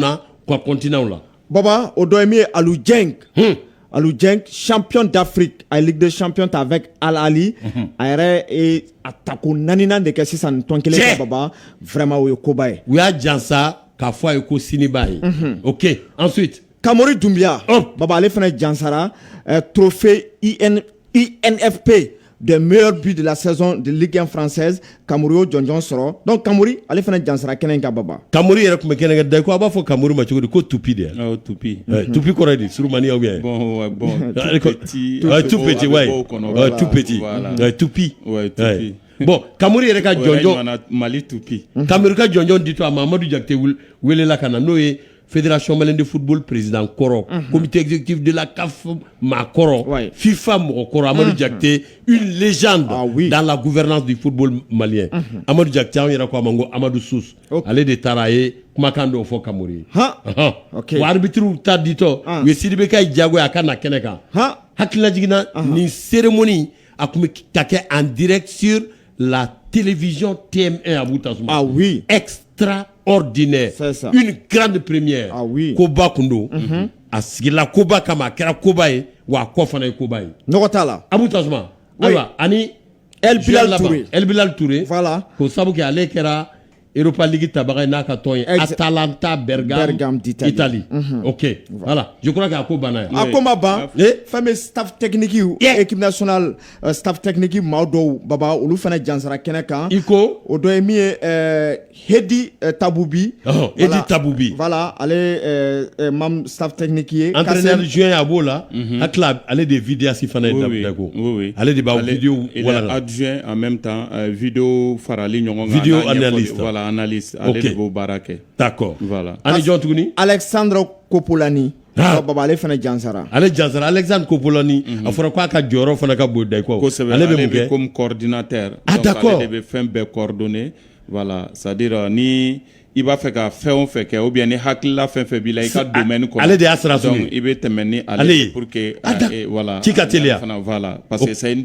Na u ka continent la. Baba, o dɔ ye min ye, Aliou Dieng. Aliou Dieng, champion d'Afrique, a ye Ligue des champions ta avec Al Ahly. A yɛrɛ ye a tako naaninan de kɛ sisan nin tɔn kelen Cɛ. fɛ. Baba, vraiment, o ye koba ye. U y'a jansa k'a fɔ a ye ko sini b'a ye. Ok, ensuite? Kamori Doumbia. Oh. Baba, ale fana jansara trophée IN, INFP des meilleurs buts de la saison de Ligue 1 française. Kamori y'o jɔnjɔn sɔrɔ. Donc Kamori, ale fana jansara kɛnɛ in kan, Baba. Kamori yɛrɛ tun bɛ kɛnɛ kan da ko a b'a fɔ Kamori ma cogo di ko tupi de? Oh, tupi. Tupi kɔrɔ ye di, surumani ou bien? Bon, ouais, bon, tout petit. Ouais, tout petit, ouais. Voilà, ouais, tout petit. Voilà. Ouais, tupi. Ouais, tupi. Ouais. Bon, Kamori yɛrɛ ka O yɛrɛ jɔnjɔn ɲɔgɔnna Mali tupi. Kamori ka jɔnjɔn ditɔ a ma, Amadu Jakite welela ka na, n'o ye Fédération malienne de football président kɔrɔ, comité exécutif de la CAF maa kɔrɔ, FIFA mɔgɔ kɔrɔ, Amadu Jakite, une légende Ah oui. dans la gouvernance du football malien. Amadu Jakite, anw yɛrɛ ko a ma ko Amadu Sus. Ale de taara, a ye kumakan dɔw fɔ Kamori ye. Wa arbitre ta ditɔ, u ye Sidibe ka diyagoya a ka na kɛnɛ kan. Hakilina jiginna, nin cérémonie a tun bɛ ka kɛ en direct sur la télévision TM1, Abou Tasuma. Ah oui. Extraordinaire. C'est ça. Une grande première. Ah oui. Koba kun don. A sigila koba kama, a kɛra koba ye, wa a kɔ fana ye koba ye. Nɔgɔ t'a la. Abou Tasuma. Oui. Ayiwa, ani El Bilal joueur laban, Touré. El Bilal Touré. Voilà. K'o sabu kɛ ale kɛra Europa League tabaga ye n'a ka tɔn ye Atalanta Bergame, Bergame d'Italie. Italie. Ok. Voilà. Je crois que a ko banna yan. A ko ma ban. Fɛn bɛ staff technique, équipe nationale staff technique maa dɔw, Baba, olu fana jansara kɛnɛ kan. I ko? O dɔ ye min ye, Hedi Taboubi. Ɔhɔn, Hedi Taboubi. Voilà, ale membre staff technique ye. Entraîneur Kassem- juin a b'o la. Hakili ale de ye vidéaste fana ye. Oui, oui. Dako. Oui. Ale de b'aw vidéo Il est walanga. adjoint en même temps, vidéo farali ɲɔgɔn kan. Vidéo n'a ɲɛfɔli- analyste. Voilà, analyste. Ale de b'o baara kɛ. D'accord. Voilà. Ani jɔn tuguni? Alexandre Kopolani. Ah. Baba, ale fana jansara. Ale jansara, Alexandre Kopolani. A fɔra k'a ka jɔyɔrɔ fana ka bon Dayiko. Kosɛbɛ. Ale bɛ mun kɛ? Comme coordinateur. Ah, Donc, d'accord. ale de bɛ fɛn bɛɛ coordonner. Voilà, c'est-à-dire ni i b'a fɛ ka fɛn o fɛn kɛ ou bien ni hakilila fɛn fɛn b'i la i ka domaine kɔnɔ. Ale de y'a sira sugu ye. Donc i bɛ tɛmɛ ni ale Ale ye ye. pour que Ah, voilà. Ci ka teliya. Fana, voilà, parce que c'est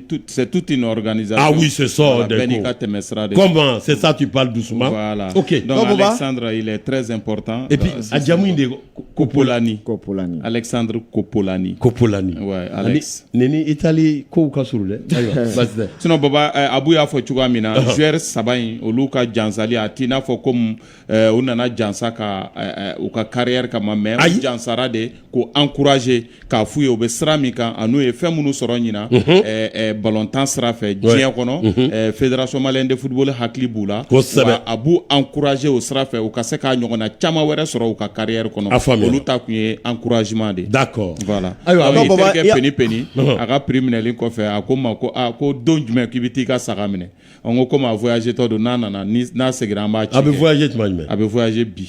toute une organisation. Ah oui, c'est ça, Voilà, bɛɛ n'i Dayiko. ka tɛmɛ sira de. Comment? C'est ça, tu parles doucement. Voilà. Ok. Donc Donc, Baba- Alexandre, il est très important. Et puis, a jamu in de Kopolani. Kopolani. Alexandre Kopolani. Kopolani. Ouais, Alex. Ani ni Italie kow ka surun dɛ. Ayiwa, baasi tɛ. Sinon Baba, Abu y'a fɔ cogoya min na, joueur saba in, olu ka jansali a t'i n'a fɔ comme u nana jansa ka u ka carrière kama, mais Ayi. u jansara de k'o encourager, k'a f'u ye u bɛ sira min kan a n'u ye fɛn minnu sɔrɔ ɲinan balontan sira fɛ diɲɛ kɔnɔ, Fédération malienne de football hakili b'u la. Kosɛbɛ. Wa a b'u encourager o sira fɛ u ka se k'a ɲɔgɔnna caman wɛrɛ sɔrɔ u ka carrière kɔnɔ. A faamuyara. Olu ta kun ye encouragement de ye. D'accord. Voilà. Ayiwa, Donc, Baba, i terikɛ Peni Peni, a ka prix minɛlen kɔfɛ, a ko n ma ko aa, ko don jumɛn k'i bɛ t'i ka saga minɛ? N ko komi a voyagé tɔ don, n'a nana ni n'a seginna, an b'a ci A bɛ kɛ. voyager tuma jumɛn? A bɛ voyager bi.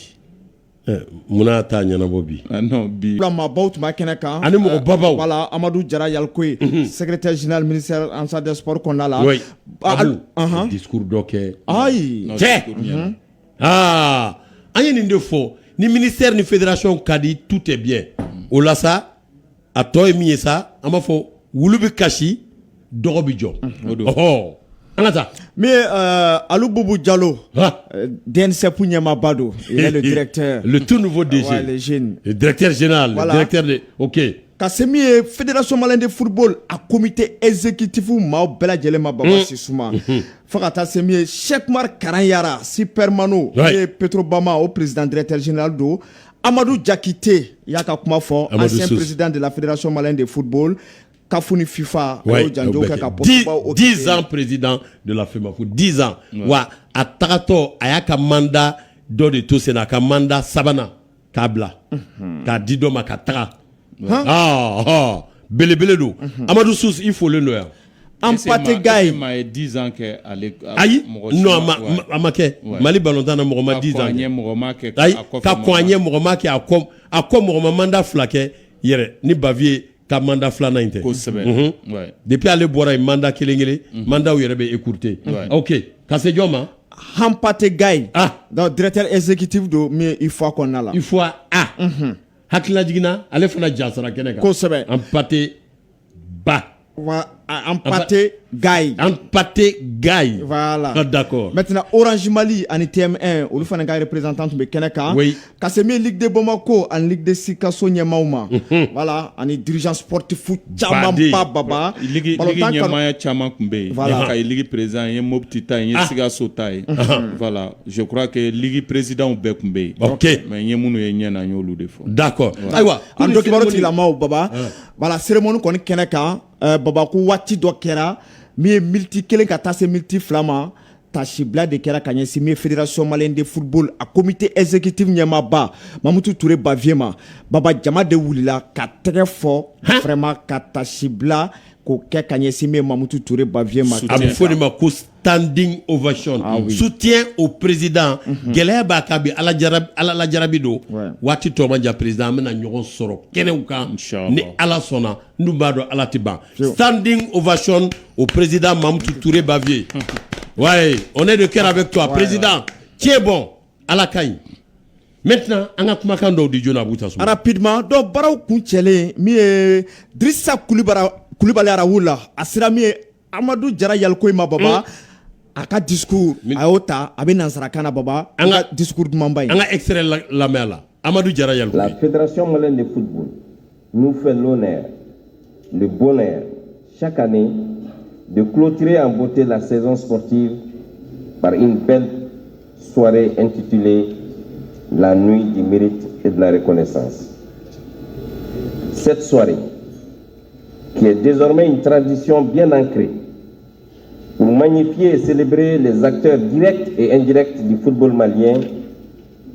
Munna t'a ɲɛnabɔ bi? Ah, non, bi. Maabaw tun b'a kɛnɛ kan. Ani mɔgɔ babaw. Voilà, Amadu Jara Yalikoye, secrétaire général ministère en charge des sports kɔnɔna la. Oui. Ah, Abu, discours dɔ kɛ. Ayi. Non, Cɛ. discours ɲɛna. Ah, an ye nin de fɔ, ni ministère ni fédération ka di, tout est bien. O la sa, a tɔ ye min ye sa, an b'a fɔ wulu bɛ kasi, dɔgɔ bɛ jɔ. O don. Ɔhɔ, an ka taa. Min ye Alu Bubu Jalo, Ah. DNCEP ɲɛmaaba don, il est le directeur. Le tout nouveau DG. Ouais, les jeunes. Le directeur général. Voilà. Le directeur de, ok. Ka se min ye Fédération malienne de football a comité exécutif maaw bɛɛ lajɛlen ma, Baba Sisuma, fo ka taa se min ye Cheikh Umar Karanyara Supermano, min ye Petrobama o président directeur général don, Amadou Diakité y'a ka kuma fɔ, Amadou ancien Sus. président de la Fédération malienne de football, CAF ni FIFA, a y'o janjo kɛ ka 10, poste baw occupé. 10 ans président de la FEMAFOOT, 10 ans. Wa a tagatɔ, a y'a ka mandat dɔ de to sen na, a ka mandat sabanan k'a bila k'a di dɔ ma ka taga. Ah, ah, belebele don. Amadou Sus, i folen don yan. Hampâté Gaye. Maa ye 10 ans kɛ ale? Ayi, mɔgɔ si non, a ma ouais. a ma kɛ. Mali balontan na, mɔgɔ ma 10 Ka ans kɔn a kɛ. ɲɛ, mɔgɔ ma kɛ. Ayi, a kɔfɛ ka kɔn a mɔgɔ ɲɛ, mɔgɔ ma kɛ a kɔ, a kɔ mɔgɔ ma mandat fila kɛ yɛrɛ ni Bavieux ka mandat filanan in tɛ. Kosɛbɛ, ouais. Depuis ale bɔra yen, mandat kelen kelen, mandat yɛrɛ bɛ écourté. Ok, ka se jɔn ma? Hampâté Gaye. Ah. Donc directeur exécutif don min ye UFOA kɔnɔna la. UFOA A, hakilila jiginna, ale fana jasara kɛnɛ kan. Kosɛbɛ. Hampâté Ba. Wa Hampâté Gaye. Hampâté Gaye. Voilà. Ah, d'accord. Maintenant, Orange Mali ani TM1, olu fana ka représentant tun bɛ kɛnɛ kan. Ka se min ye Ligue de Bamako ani Ligue de Sikaso ɲɛmaaw ma. Voilà, ani dirigeant sportif caman ba baba. Ligue ɲɛmaaya caman tun bɛ yen. Voilà. Kayi Ligue président n ye Mopti ta ye, n ye Sikaso ta ye. Voilà, je crois que Ligue président bɛɛ tun bɛ yen. Ok. Mais n ye minnu ye ɲɛ na, n y'olu de fɔ. D'accord. Ayiwa, an dɔ kibaru tigilamaw baba. Voilà, cérémonie kɔni kɛnɛ kan, baba ko waati dɔ kɛra min ye miniti 1 ka taa se miniti 2 ma, tasibila de kɛra ka ɲɛsin min ye Fédération malienne de football a comité exécutif ɲɛmaaba Mamutu Ture Bavieux ma. Baba, jama de wulila ka tɛgɛ fɔ vraiment ka tasibila k'o kɛ ka ɲɛsin min ye Mamutu Ture Bavieux ma. A bɛ fɔ de ma ko standing ovation. Ah oui. Soutien au président. Gɛlɛya b'a kan bi, Ala lajarabi don. Waati tɔ man jan, président, an bɛna ɲɔgɔn sɔrɔ kɛnɛw kan. Inchallah. Ni Ala sɔnna, n dun b'a dɔn Ala tɛ ban. Standing ovation au président Mamutu Touré Bavieux. Ouais, on est de cœur avec toi, président. Tiens bon, Ala ka ɲi. Maintenant, an ka kumakan dɔw di joona, Abu Tasuma. Rapidement, donc baaraw kun cɛlen, min ye Drissa Kulibali Raoul, a sera min ye Amadu Jara Yalikoyi ma, baba. A ka discours, a y'o ta, a bɛ nansarakan na, baba. An ka discours dumanba in. An ka extrait lamɛn a la. Amadu Jara Yalikoyi. La Fédération malienne de football nous fait l'honneur, le bonheur, chaque année, de clôturer en beauté la saison sportive par une belle soirée intitulée La nuit du mérite et de la reconnaissance. Cette soirée, qui est désormais une tradition bien ancrée, pour magnifier et célébrer les acteurs directs et indirects du football malien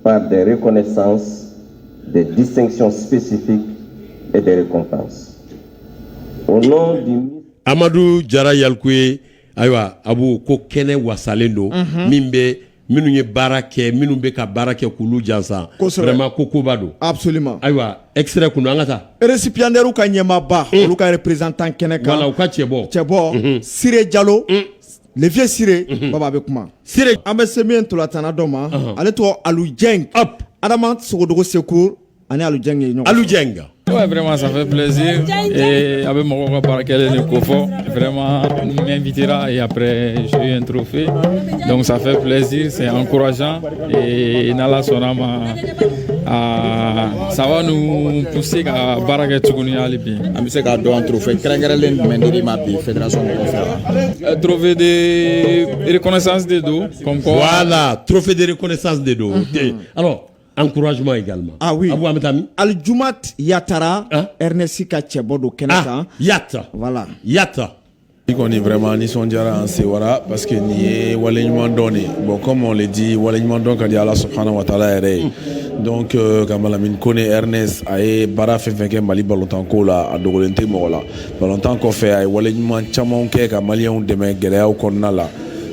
par des reconnaissances, des distinctions spécifiques et des récompenses. Au nom du Amadou Jara Yalikuye, ayiwa, Abu, ko kɛnɛ wasalen don, min bɛ minnu ye baara kɛ, minnu bɛ ka baara kɛ, k'olu jansa. Vraiment, ko koba don. Absolument. Ayiwa, extrait kun don, an ka taa. Récipiendaire ka ɲɛmaaba, olu ka représentant kɛnɛ kan. Voilà, u ka cɛbɔ. Cɛbɔ Sire Jalo, le vieux Sire, baba bɛ kuma. Sire. An bɛ se min ye ntolatana dɔ ma, ale tɔgɔ Alu Jeng. Hop. Adama Sogodogo Secours ani Alu Jeng ye ɲɔgɔn. Alu Jeng. Ouais, vraiment, ça fait plaisir. Et avec mon vraiment, on m'invitera et après, j'ai eu un trophée. Donc, ça fait plaisir, c'est encourageant. Et n'Ala sɔnna ma, ça va nous pousser à baara kɛ tuguni hali bi. An bɛ se k'a dɔn trophée kɛrɛnkɛrɛnlen jumɛn de ma bi fédération mɔgɔw fɛ? Trophée de reconnaissance de don, comme quoi. Voilà, trophée de reconnaissance de don. Alors, encouragement également. Ah oui. Abou Ametami. Aljumat Yatara, Ernest ka cɛbɔ don kɛnɛ kan. Yatta. Voilà. Yatta. I kɔni vraiment nisɔndiyara, an sewara, parce que nin ye waleɲuman dɔn de ye. Bon, comme on le dit, waleɲuman dɔn ka di Ala subhanahu wa taala yɛrɛ ye. Donc ka Malamine Kone Ernest, a ye baara fɛn fɛn kɛ Mali balontanko la, a dogolen tɛ mɔgɔ la. Balontan kɔfɛ, a ye waleɲuman caman kɛ ka maliyɛnw dɛmɛ gɛlɛyaw kɔnɔna la.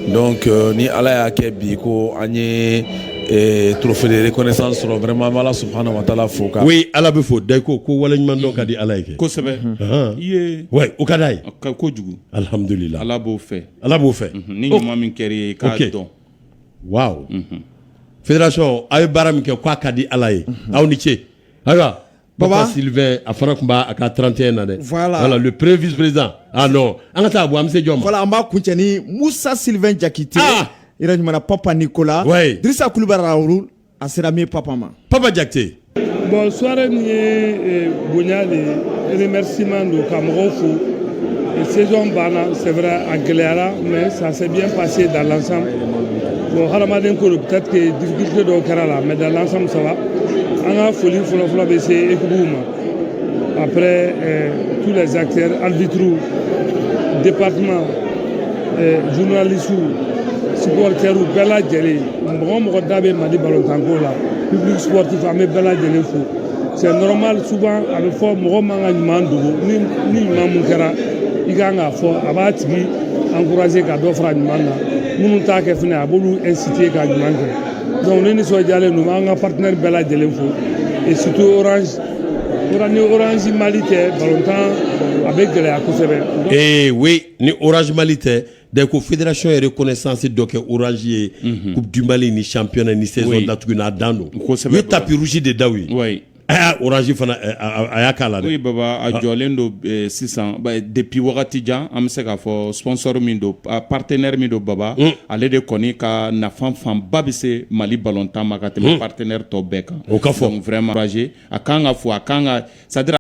Donc ni Ala y'a kɛ bi ko an ye trophée de reconnaissance sɔrɔ, vraiment an bɛ Ala subhanahu wa taala fo ka Oui, Ala bɛ fo. Dayiko ko waleɲuman dɔn ka di Ala ye kɛ. Kosɛbɛ. I ye. Ouais, o ka d'a ye. Kojugu. Alhamdulillah. Ala b'o fɛ. Ala b'o fɛ. Ni ɲuman min kɛra i ye, i k'a dɔn. Waaw. Fédération, aw ye baara min kɛ, k'a ka di Ala ye. Aw ni ce. Ayiwa. Papa Sylvain, a fana tun b'a a ka 31 na dɛ. Voilà. Voilà, le premier vice-président. Ah non, an ka taa Abu, an bɛ se jɔn ma? Voilà, an b'a kuncɛ ni Musa Sylvain Jakite. Ah. Yɛrɛ jumɛn na Papa Nicolas. Ouais. Drissa Kulibali Raoul, a sera min papa ma. Papa Jakite. Bon, soirée nin ye bonya de ye, remerciement don, ka mɔgɔw fo. Saison banna, c'est vrai, a gɛlɛyara, mais ça s'est bien passé dans l'ensemble. Bon, hadamaden ko don, peut-être que difficulté dɔw kɛra la, mais dans l'ensemble ça va. An ka foli fɔlɔfɔlɔ bɛ se équipe ma, après tous les acteurs, arbitres, département, journalistes, supporters, bɛɛ lajɛlen, mɔgɔ o mɔgɔ da bɛ Mali balontanko la, public sportif, an bɛ bɛɛ lajɛlen fo. C'est normal, souvent a bɛ fɔ mɔgɔ man ka ɲuman dogo. Ni ɲuman mun kɛra, i kan k'a fɔ, a b'a tigi encourager ka dɔ fara ɲuman kan. Minnu t'a kɛ fɛnɛ, a b'olu inciter ka ɲuman kɛ. Donc ne nisɔndiyalen don, an ka partenaire bɛɛ lajɛlen fo, et surtout Orange. Ni Orange Mali tɛ, balontan a bɛ gɛlɛya kosɛbɛ. Eh oui, ni Orange Mali tɛ. Ko fédération ye reconnaissance dɔ kɛ Orange ye, Coupe du Mali ni championnat ni saison datugu n'a dan don. U ye tapis rouge de da u ye. Orange fana a y'a k'a la dɛ. Oui Baba, a jɔlen don sisan depuis wagati jan. An bɛ se k'a fɔ sponsor min don, partenaire min don Baba, ale de kɔni ka nafa fanba bɛ se Mali balontan ma ka tɛmɛ partenaire tɔ bɛɛ kan. O ka fɔ. Donc vraiment Orange, a kan ka fɔ, a kan ka, c'est à dire